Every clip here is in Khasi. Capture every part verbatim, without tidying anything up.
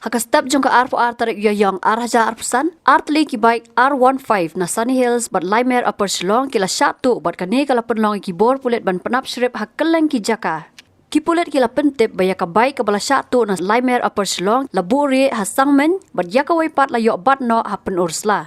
Ha ka step jong ka arphew ar tarik Ïaïong ar hajar arphew san, artylli ki bike R one five na Sunny Hills bad Laimer Upper Shillong ki la shah tuh bad kane ka la pynlong ïa ki bor pulit ban pynap shrip ha kylleng ki jaka. Ki pulit ki la pyntip ba ïa ka bike kaba la shah tuh na Laimer Upper Shillong la buh rieh ha Sangmeiñ bad ïa kawei pat la ïoh bat noh ha Pynursla.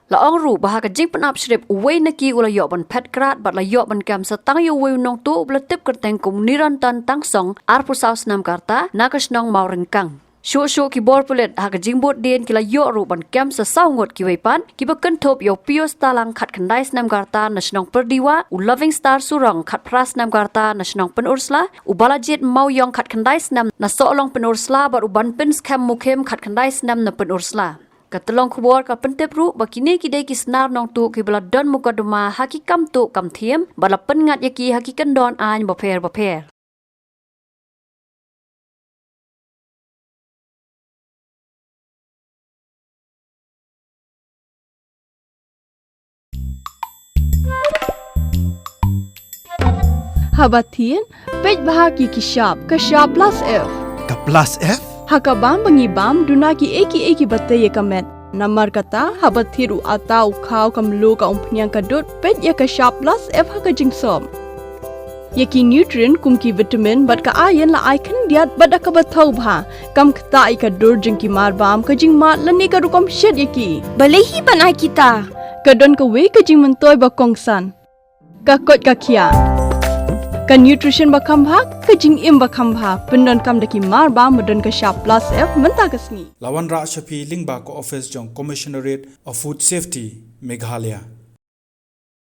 La ong ruh ba ha ka jingpynap shrip uwei na ki u la ïoh ban phet krad bad la ïoh ban kem sa tang ïa uwei u nongtuh uba la tip kyrteng kum u Nirantan Tangsong, arphew saw snem ka rta, na ka shnong Mawryngkang. Shuh shuh ki bor pulit ha ka jingbud dien ki la ïoh ruh ban kem sa saw ngut kiwei pat, kiba kynthup ïa u Pius Talang, khatkhyndai snem ka rta, na shnong Pyrdiwah, u Loving Star Surong, khatphra snem ka rta, na shnong Pynursla, u Balajied Mawïong, khatkhyndai snem, na Sohlong Pynursla, bad u Banpynskhem Mukhim, khatkhyndai snem, na Pynursla. Ka tyllong khubor ka pyntip ruh ba kine ki dei ki snar nongtuh kiba la don mukotduma ha ki kam tuh kam thiem bad la pynngat ïa ki ha ki kyndon aiñ bapher bapher. Haba thied, peit bha ïa ki shap, ka shap plus F. Ka plus F? Ha ka bam ba ngi bam, duna kiei kiei kiba tei ïa ka met. Namar kata, haba thied u atta, u khaw, ka mluh, ka umphniang, ka dud, peit ïa ka shap plus F ha ka jingsop. Ïa ki nutrient kum ki vitamin bad ka iron la ai khyndiat bad da kaba thaw bha. Kam ktah ïa ka dur jong ki mar bam, ka jingmad lane ka rukom shet ïa ki. Balei hi ban ai kita? Ka don kawei ka jingmyntoi ba kongsan. Ka koit ka khiah. Ka nutrition ba kham bha, ka jingim ba kham bha, pyndonkam da ki mar bam ba don ka shap plus F mynta ka sngi. La wanrah sha phi lyngba ka office jong Commissionerate of Food Safety, Meghalaya.